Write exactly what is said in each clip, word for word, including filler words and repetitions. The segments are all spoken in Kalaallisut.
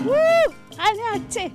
Woo! Anaatsi!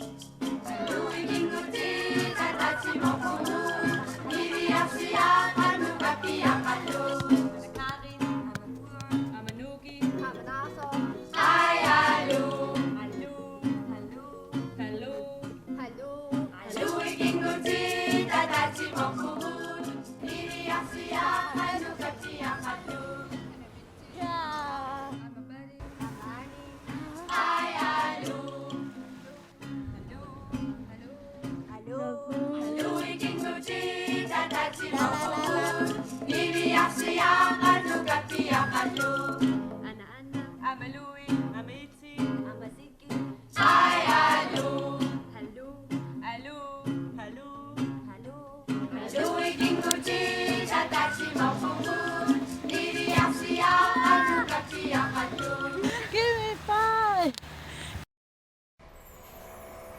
Give me five.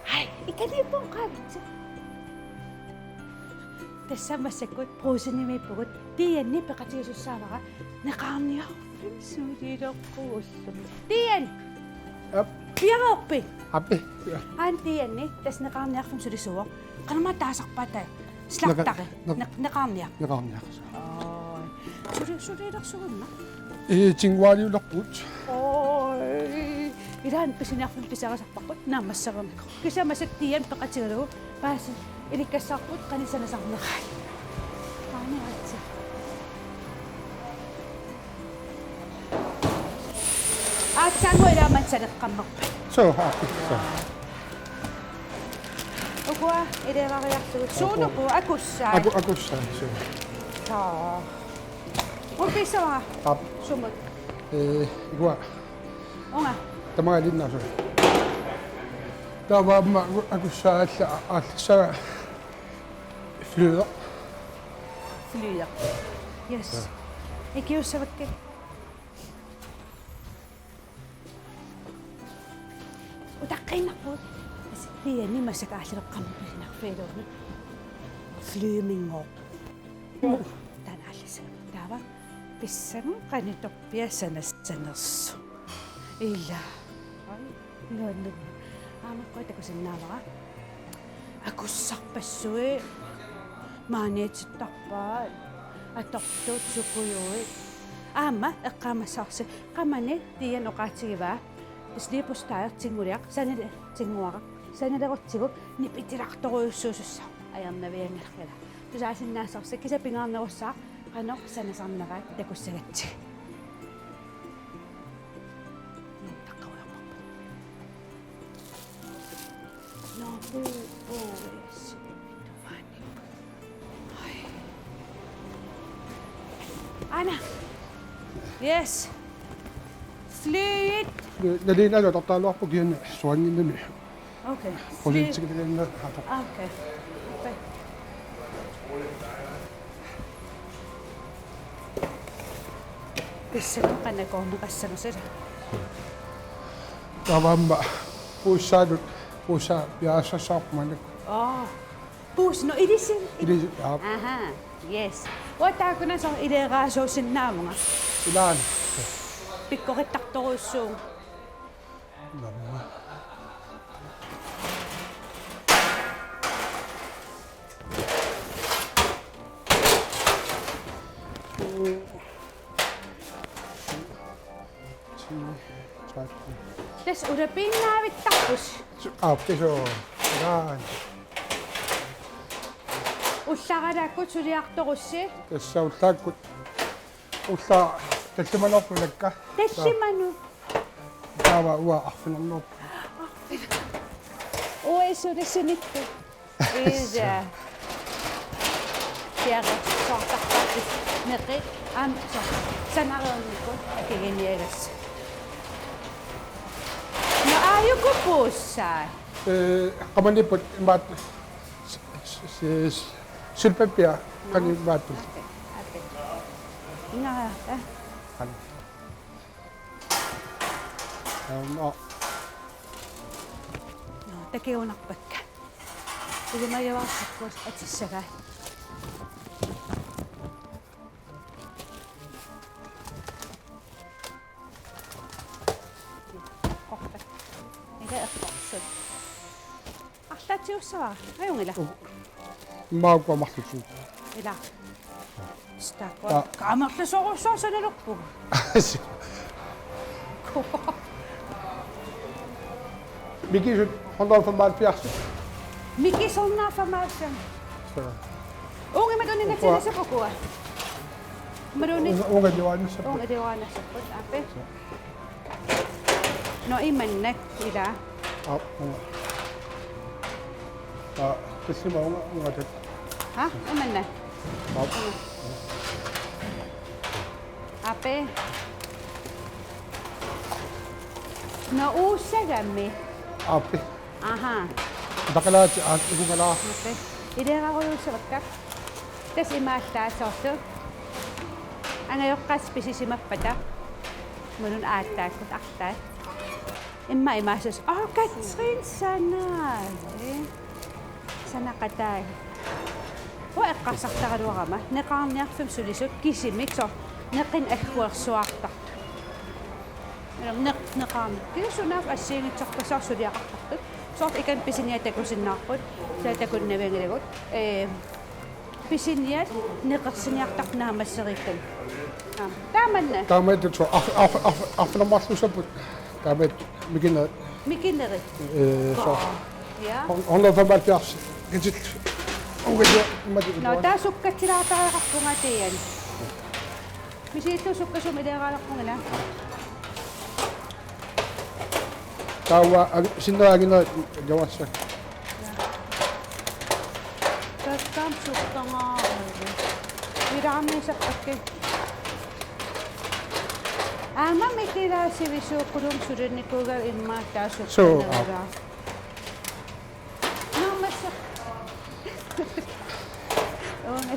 Hai, ikaliippoq qaavitsi. Tassa massakkut Brugsenimiippugut, Diani peqatigisussaavara, neqaarniarfimmi sulilerpugut. Dian! Aap. Piareerpit? Aap. Aana Diani, tassa neqaarniarfimmi sulisuuvoq. Qanormaa taasarpaat taava? Slagteri. Neqa-, neq-, neq-, neqaarniaq. Neqaarniaq. Oi. Suli-, sulilersugunna? Ee, tinguaaliulerpugut. Oi. Ilaanni pisiniarfimmi pisiarisarparput naammassereernikoq. Kisianni massakkut Diani peqatigalugu paasi ilikkassarput qanoq sanasarnerai. Aani aatsi. Aatsaannguaq ilaammat saleqqammerpat. Suu, aap, suu. Ukua ileerariarlugit. Suunuku akussaat? Aku-, akussaat, suu. Soo. Ukiissavara? Aap. Sumut? Ee, ukua. Uunga. Tamaanga ilinnaasoq. Taava aamma akussaat alla-, aallassaanga flyder. Flyder. Yes. Ja. Ikiussavakkit. Utaqqiinnarpugut. Tassa Diani massakkut aallarteqqammerput pisiniarfigalugu. Flyminngooq. Taanna aallassaanga. Taava pissanganarpoq qanoq torpia sanassanersoq. Ila. Ai, nuannerpoq. Aamma ukua takusinnaavara. Akussarpassuit, maaniitittarpaat, atortut, sukujuit. Aamma eqqaamassavarsi, qamani Diani oqaatigivaa, tassa leapfrogip tinguliaq, sanali-, tinguaraq, sanalerutsigu nipitilaartorujussuusussaaq, ajornavianngilaq ila. Tusaasinnaassavarsi, kisianni pingaarnerussaaq, qanoq sanasarnerai takussagatsigit. Taqqavujarparput. Nå, bo, bo, yes. Ai. Aana. Yes. Flyit. Nalin alu tortaaluarpu kianna suanginnami. Okay. Politikkilianna ato. Okay. Okay. Tassa qanoq koorneqassanersoq. Taava aamma puussaalu, puussaa piareersassavarput maannakkut. Aa. Puuss-, nå, ilisin. Ilisin, aap. Aha, yes. Uanga taakkunannga soorlu ileeraasuusinnaavunga. Ilaana. Pikkorittartorujussuuvunga. Namma. Tassa ulapiinnavittarpusi. Su-, aap, tassa. Ilaana. Ullaaralaakkut suliartorussi. Tassa ullaakkut. Ullaaq tallimanerput ulakka. Tallimanut. Taava uanga arfineq-marluk. Uanga sulisunittut. Isa. Piareersoortarpaatit neqit aamma soorlu sanareernikut akiginiagassat. Nå, aajuku puussaat? Ee, qamaniipput imaattoq s-, s-, s-, sølvpapir qamaniipput. Okay, okay. Ingaata. Qan-. Aamma. Nå, takigunarpakka. Ilimagiuarpakka atissagai. Qorpat. Eqqortut. Arlaatiussavara. Ajunngilaq. Immaqa uku amerlasuut. Ilaa. Taakku. Aa. Kaamerlasorujussuarsinnaalerpugut. Mikisut hundrede og femoghalvfjerds. Mikisut hundrede og femoghalvfjerds. Så. Uunga imaluunniit natsinissapput ukua. Imaluunniit. Uunga, uunga iliuaannassaapput. Uunga iliuaannassaapput. Aappi. Så. Nå, imannak ilaa. Aa, uunga. Aa, tassami uunga, uunga tat. Ha? Imannak? Aa. Aappi. Nå, uussagami. Aappi. Aha. Takalaat, aa, uunga laa. Aappi. Iliorarujussuakka. Tassa imaallaat soorlu. Angajoqqaat pisisimappata. Imaluunniit aatsaakkut arlaat. Immaqa imaassasoq. Aa, Katrin sanaali. Sanaqatai. Uanga eqqarsartaraluarama. Neqarniarfimmi sulisut kisimik soorlu. Neqineq agguersuartartut. Neq-, neqarneq. Kisianni sunaaffa assigiinngitsorpassuit suliaqartartut. Soorlu ikani pisiniat takusinnaavarput. Taava takunnavianngilagut. Ee, Pisiniat neqersiniartartut naammassereerput. Aamma. Taamanna. Taamaattut so-, arf-, arf-, arf-, arfineq-marlussuupput. Taamaattut mikinerit. Mikinerit. Ee, so. Ja. Hon-, hundrede og femoghalvfjerds. Katit. Uunga iliuaannarput. Nå, taava sukkatsilaartariaqarpunga Tiian. Misilittut sukkasuumik iliorarpunga. Taava ang-, sinnera anginerit iliuassavakka. Tassami sukkangaaru. Ilaarniisarpakka. Aamma Mikilaa sivisuukkulummik sulinikuugavit immaqa taava sukkanerulaa. Naammassivoq. Uunga.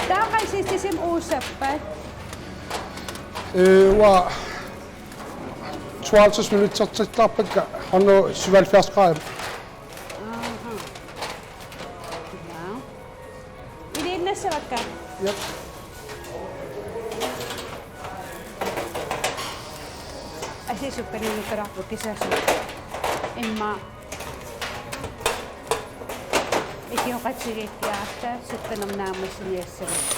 Taava qassit tisimik uussappat? Ee, uanga tooghalvtreds minutsertarpakka hundrede syvoghalvfjerds grader. Aha. Ja. Iliinnassavakka? Jep. Asii sukkaninngikkaluarpoq kisaasut. Immaqa ikioqatigiikkiarta sukkanermut naammassiniassavakka.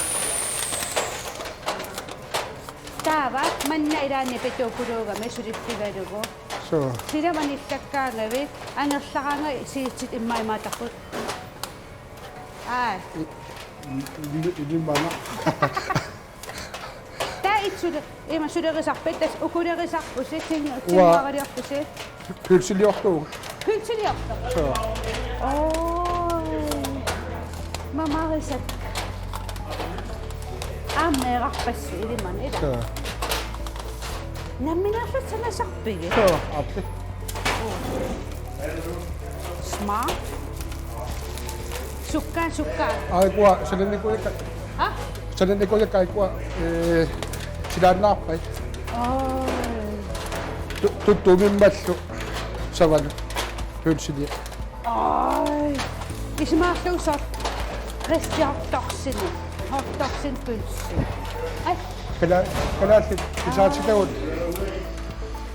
Taava manna ilaanni pituukkuluugami suliffigalugu. Suu. Silami anillakkaangavit angerlaraangat siitsit immaqa imaattarput. Aa. I-, i-, i-, ilimana. Taava itsule, ima sulerisarpit, tassa ukulerisarpusi, ting-, tinguaraliorpusi. Pølsiliortoq. Pølsiliortoq? Suu. Oo. Mamarisat. Aamma meerarpassi ilimani, ilaa? Suu. Nammineerlutit sanasarpigit? Suu, aappi. Smart. Sukka, sukka. Aa, ukua, sananikuujakka. Ha? Sananikuujakka ukua, ee, silaannaarpai. Oi. Tu-, tuttumimmallu savanut pølsiliaq. Oi. Isumaqarlugu soorlu restahotdogsini. Hotdogsin pølsi. Ai. Kala-, kalaallit pisaatitagut.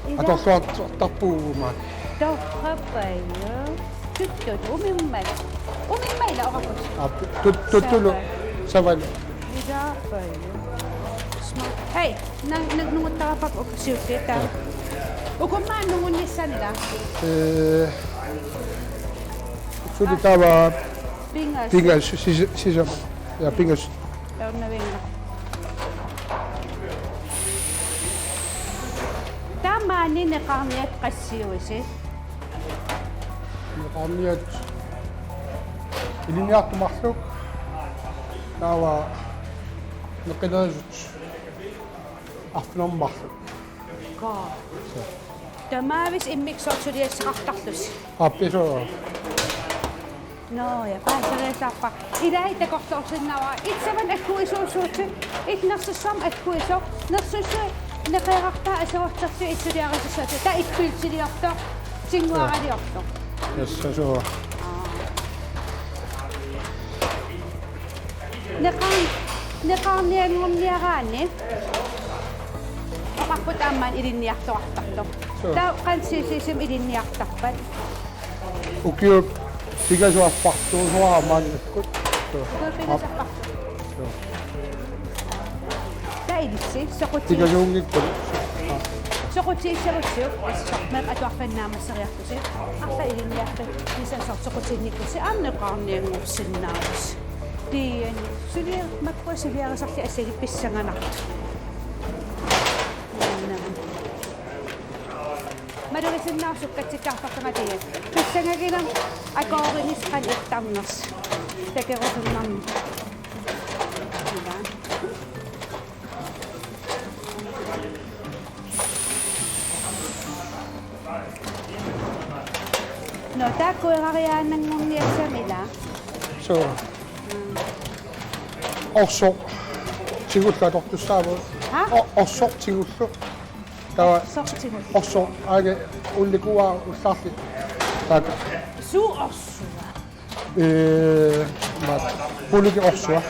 Ida. Atorluartarpugut maani. Torrappaja. Tuttut umimmat. Umimmat ilaa oqarputit. Aa, tut-, tuttulu. Sava. Savalu. Ilaa paja. Smart. Hej, nang-, nang-, nunguttarappakka uku siulliit taava. Uku maani nungunnissaanni ilaa. Ee, suli taava. Pingasut. Pingasut, sis-, sisam. Ja, pingasut. Taunnaviinnaq. Taava maani neqarniat qassiuisi? Neqarniat ilinniartut marluk. Taava neqinerisut arfineq-marluk. Kaa. Tamaavimmik soorlu suliassaqartarlusi. Aappi suu. Nå, ja, paaseriasaarpara. Ilai takorloorsinnaavara. Illit savanut agguisuussuutit, illit nersussuarmut agguisoq, nersussuit neqeerartaat aserortersuit illit suliarisassaasi. Taava illit pølsiliortoq, tinguaraliortoq. Yes, suu. Aa. Neqar-, neqarnianngorniaraanni. Oqarput aamma ilinniartoqartartoq. Taava qanoq C C C-mi ilinniartarpat? Ukiut pingasut appartuusoraat maannakkut. Ukiut pingasut appartuusoraat. Taava ilissi, soquti-, pingasuunngikkunik. Soqutigissagutsiuk, soorlu meeqqat atuarfianni naammasseriartusi. Arlaat ilinniartut, kisianni soorlu soqutiginnikkussi, aamma eqqaanianngorsinnaavusi. Tiian, suliaq makkua suliarisarli asuli pissanganartut. Malugisinnaasut katsikkaartartanga tiian. Pissangagilam akoorinis qanoq ittarnersoq. Takerusunnarmi. Ila. Nå, taakku erariaannanngorniassammi ila. Suu. Orsoq tigullu atortussaavugut. Ha? O-, orsoq tigullu. Taava orsoq tigullu. Orsoq, aage, ullikuuara ullaarli. Taakku. Suu orsua. Ee, maat. Puuluke orsua.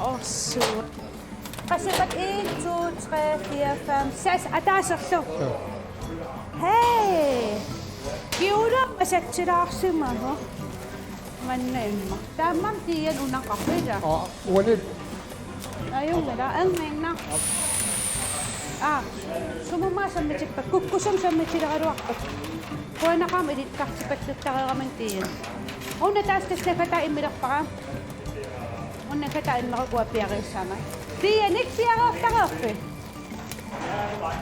Orsua. Qasseqat en, to, tre, fire, fem, seks. Ataaserlu. Ja. Hej. Kiula masatsilaarsimagu. Manna imma. Taamaammat tiian una qafila. Aa, uani. Ajunngilaq, anginnaq. Aa, sumut aamma sammitippakka, kukkusumik sammitileraluarpakka. Qujanaqaaq ilikkartipalluttareeramik tiian. Una taas tassakata immilerpara. Una kata immerukua piareersaama. Tiian, ik piareertareerpit?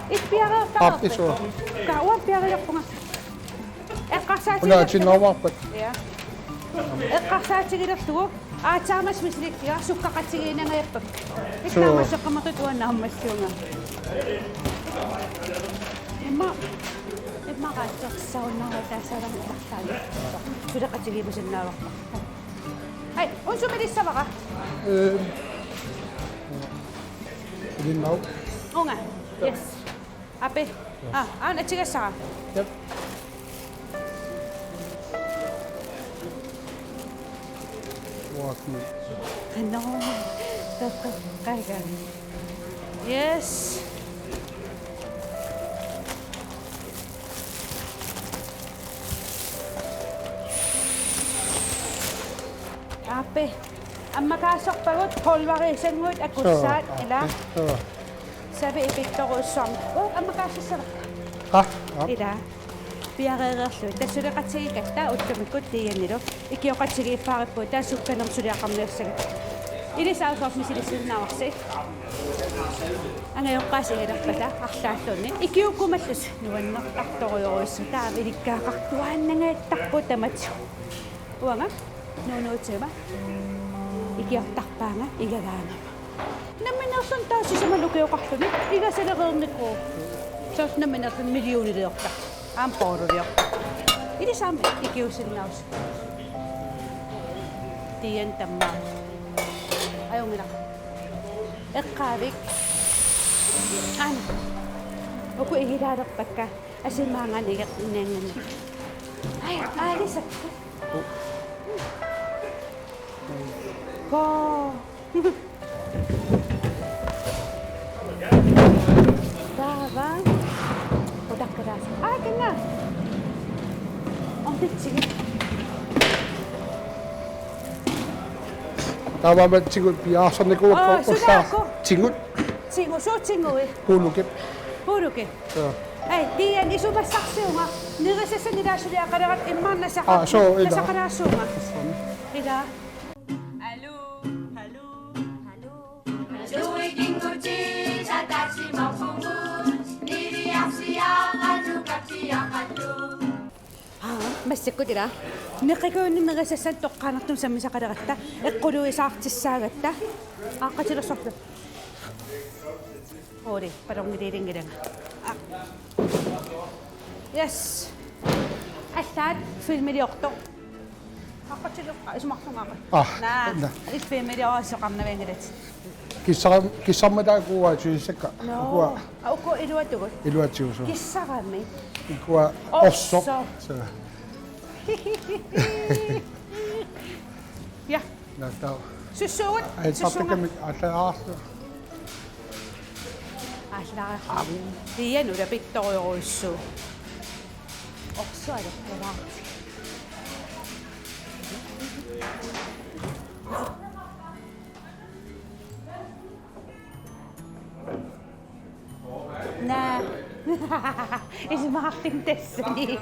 Ik piareertareerpit? Aap, isua. Ka uanga piareerpunga. Eqqarsaatigilerlugu. Una atinnarumaarpat. Ja. Eqqarsaatigilerlugu. Aatsaammas misilikkiga sukkaqatigiinnangajappakka. Suu. Ikkaamma soqamatut uannaammalluunga. Imma, imma qaatsorsarunnaarutaassaarami ilartaani. Suleqatigiivusinnaavarpara. Hej, unsumilissavara. Ee. Ilinnau. Unga. Yes. Api. Yes. Ah, aana atigassara. Yep. Walk me. No. Tata, kaiga. Yes. Api. Ammakaasorpagut pulverisannguit akussaat, suu, ila. Api, suu. Savi ipittorujussuarmik. Uu, ammakaasassavara. Aa, aap. Ila. Piareereerlugit. Tassa suleqatigigatta ullumikkut tiianilu. Ikioqatigiiffaarippugut, taava sukkanermik suliaqarniassagatta. Ilissi soorlu misilissinnaavarsi. Angajoqqaasi igilerpata arlaalluni. Ikiuukkumallusi nuannertartorujorujussuuvoq. Taava ilikkagaqartuaannangajattaarpugut tamatigut. Uanga nuunuutigama ikiortarpaanga igagaangama. Nammineerluni taava sisamat ukioqarluni igasalereernikuuvoq. Soorlu nammineerluni millioniliortartoq. Aamma pooriliortartoq. Ilissi aamma ikiuussinnaavusi. Tiian tammaavoq. Ajunngilaq. Eqqaavik. Aana. Uku igilaalerpakka. Asimmaangaanniit igeqqinnianngimmat. Aj, aalisakka. Koo. Taava. Utaqqilaassavara. Aa, kinga. Omtitsigit. Taava aamma tigut piareersarnikuuakka. Aa, ullaaq. Sunaakku? Tigut. Tigut, suut tigui? Puuluke. Puuluke. Joo. Aj, tiian isumassarsiuvunga. Nerisassanik ilaassuliaqaleratta immaqa nasaqar-, aa, suu, ila. Nasaqalaassuunga. Ila. Aluu, aluu, aluu. Aluu, ikinguti, tatasi maufungu, niliarsiaqalu, kapiaqalu. Aa, massakkut ila. Neqikuunni nerisassanik toqqaannartumik sammisaqaleratta, eqquluisaartissaagatta. Aaqqatilersorlu. Uli, palorngiliilinngilanga. Aa. Yes. Allaat filmiliortoq. Aaqqatilerpa isumarlungaaqat. Aa, naa, naa. Illit filmiliorsoqarnavianngilatit. Kissara-, kissarmik taakku uanga tusissakka. Nå. Ukua. Aa, uku iluatigut. Iluatigut, suu. Kissarami. Ukua orsoq. Orsoq. Suu. Ja. Naattaa. Sussugut. Aj, sussugut. Tappikkamik allaat aarlu. Aa, Laaqqaarluni. Tiian ulapittorujussuuvoq. Orsualeqqalaat. Naa. Isumaqarluni tassani.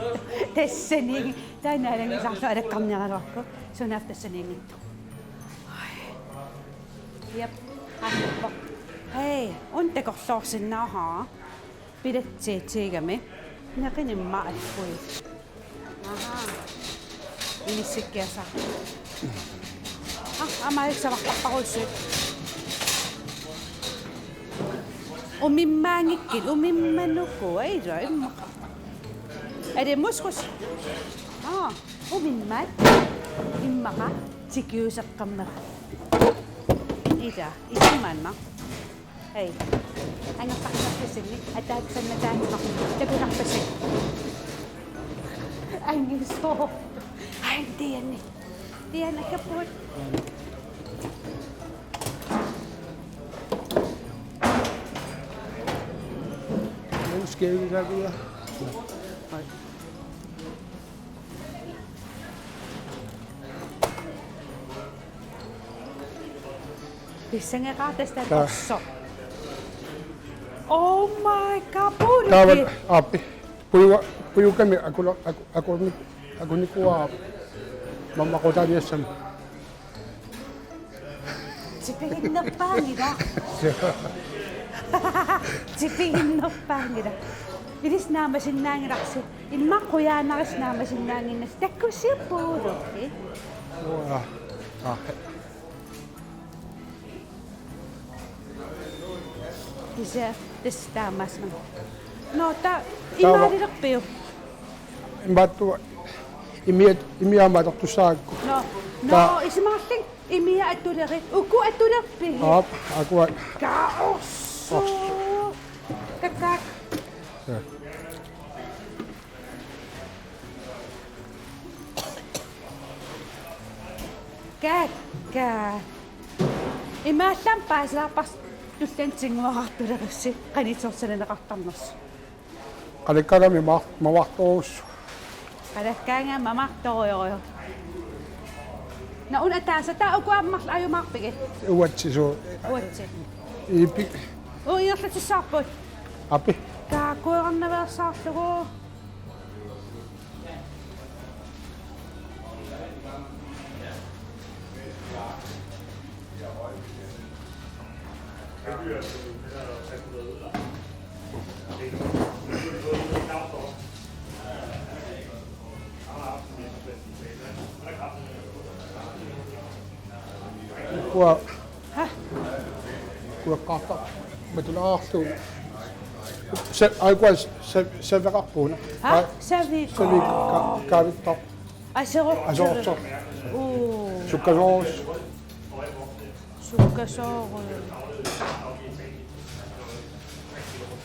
Tassani. Taanna alangisarlu alakkarniaraluarpoq. Sunaaffa tassaniinngitsoq. Jep. Aappoq. Hej, una takorloorsinnaavara. Pilatsi tiigami. Neqinimma alpui. Aha. Inissikkiasaq. Ah, aamma iksavartarparussuit. Umimmaanngikkuit, umimmanuku, aila immaqa. Ade muskus. Ah, umimmaat. Immaqa tikiuseqqammera. Ida, ida manna. Hej. Angerlarpassinnik, ataatsanna taanna, takunarpassi. Angisooq. Hej, Tiianni. Tiianni, kaput. Nu skal vi der videre. Nej. Pissangeqaartasta. Taa. Orsoq. Oh my God, puuduki. Taava, aappi. Puju-, pujukkami akula-, aku-, akunni-, akunnikuuara mammaqutaaniassama. Tipiginnerpaanngilaq. Tipiginnerpaanngilaq. Ilissi naamasinnaanngilarsi. Immaqa qujaannarissi naamasinnaannginnassi. Takkussiuk puuduki. Uaa. Ah. Kisianni tassa taamaassaanga. Nå, ta-, taava imaalilerpiuk? Imaattoq imia, imia aamma atortussaagakku. Nå, nå, taa- isumaqarlunga imia atulerit, uku atulerpigit? Aap, akua. Kaorsu. Orsu. Kakkaak. Ja. Kakkaak. Imaallaat paasilaarparsi tulliani tinnguaqartulerissi qanitsorsaneqartarnersi. Qalakkaangami ma-, mamartorujussuuvoq. Qalakkaangami mamartorujorujuk. Nå, una ataasiarluni uku aamma marluk ajumaarpigit? Uatsi suu. Uatsi. Ipi. Uu, ingerlatissavarput. Api. Kaakkuerarnaveersaarlugu. Kua. Ha? Kua kata. Matulaarlu. Se, ai kua se, se veqarpuna. Ha? Ai, savi. Savi ka, kavitta. Aserortoq. Aserortoq. Uu. Sukkasoorus. Sukkasoorus.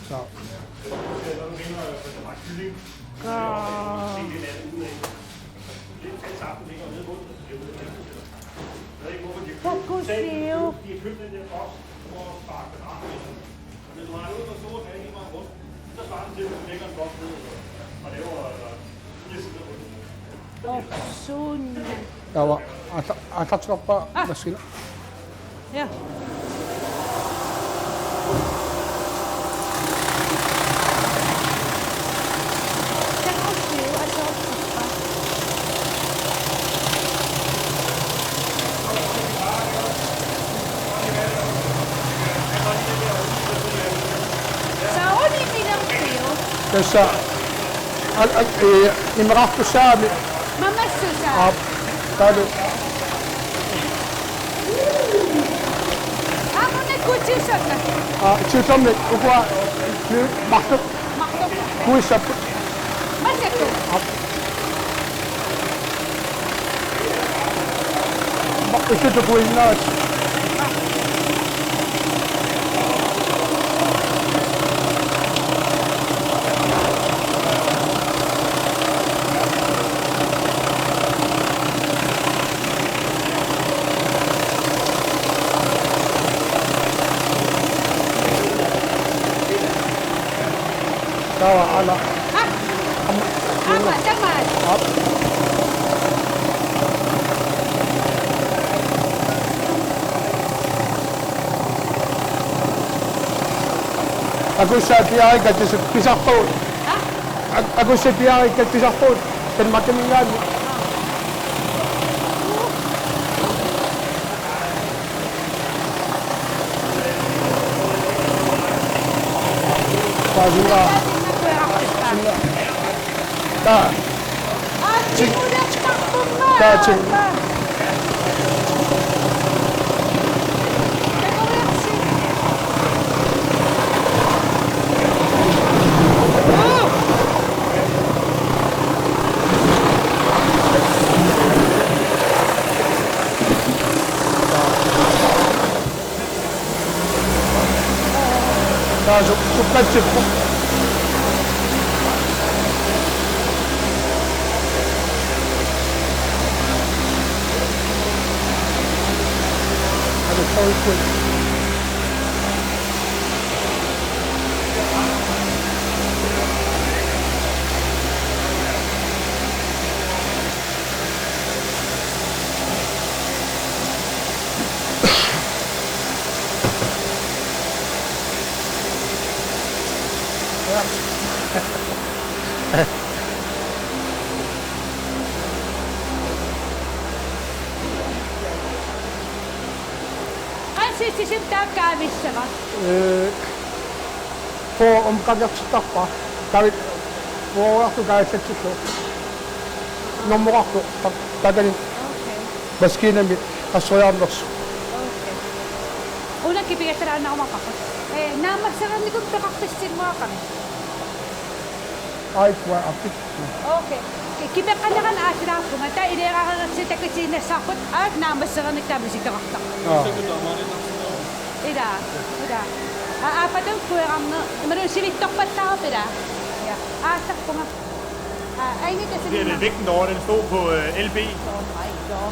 Sa. Ka. Takusiuk. Orsuunneq. Taava, ata-, atatsirpa. Ah. Maskina. Ja. Takusiuk, aserortippa. Sauni minerpiu. Tassa, al-, al-, eh, imerartussaami. Mamassusaa. Aap, taavalu. Aamma una kuusiusarna. Aa, tiutermik ukua, eh, marluk. Marluk. Kuissapput. Massakkut. Aap. Ma-, ittutut kuinnaat. Awa, ala. Aamma, tamaat. Aap. Akussaat piareerikkat pisarpagut. Ak-, akussaat piareerikkat pisarpagut. Danmarkiminngaanniit. Taava. Taava. Taava. Taava suk-, sukkatsikku. Qassit sisip taakka avissava? Ee, po om kakertittarpa. Kavit po ortu kakertittu. Normoqartu ta-, takani. Okay. Maskinami assoriarnersoq. Okay. Una kipigattalaannarumappagut. Ee, naammassereernikummik peqarpassinngoraqami. Ai, kua appi. Okay. Ki-, kipeqqanerani aatsilaarpunga, taava ileerareersi takutiinnassavarput, aap naammassereernikkut taama isikkoqartarpoq. Aa. Ila, ila. Aa, aappatut kuerarneq, imaluunniit sivitsorpallaarput ila. Ja, aallarpunga. Aa, aini. Det er det vægten derovre, den stod på, øh, L B. Oh my God.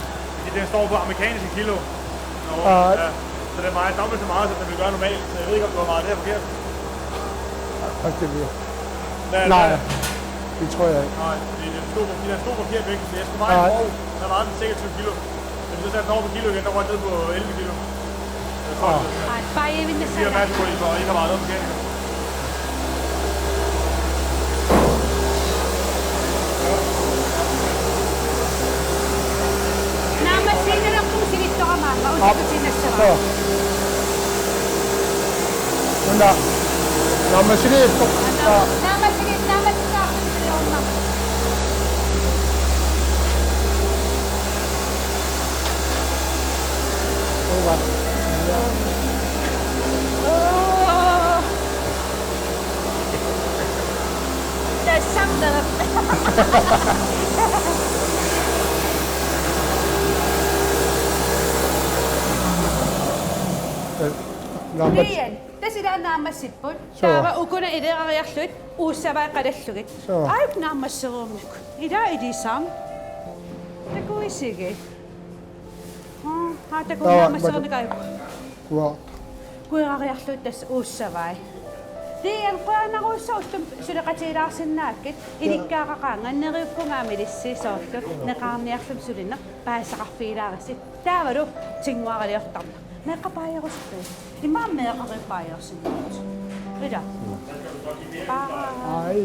Den står på amerikanske kilo. Nå, ja. Så det er meget dobbelt så meget, som den vil gøre normalt, så jeg ved ikke, om du har meget det her forkert. Hold det bliver. Nej, det tror jeg ikke. Nej, fordi den stod på, den stod på forkert vægt, så jeg skulle bare have en grov. Der var den seksogtyve kilo. Men så satte den over på kilo igen, der var den nede på elleve kilo. Aa. Aa, paasivinnassaagut. Naammassiinnarpunga sivitsoramik aamma. Aap. Unnukkutinnassavara. Soo. Una. Naammassiinnarpunga. Aa. Naammassiinnarpunga. Uva. Tassami. Naammat. Ian, tassa ila naammassipput. Soo. Taava ukuna ileerariarlugit uussavai qalallugit. Soo. Aap naammassereernikkut. Ila ilisarnaq. Takuisigut. Aa, aa, takuuk. Taava, naammassereernikkut. Kuarta. Kuerariarlugit tassa uussavai. Tiian qujanarsuaq ullumi suleqatigilaarsinnaakkit, ilikkaaqaqaanga neriuppunga aamma ilissi soorlu neqarniarluni sulineq paasisaqarfigilaaritsi. Taavalu tinnguaraliortarneq. Meeqqat paajerusuppit? Immaqa meeqqat paajerusuppaat. Ila. Bye. Ai.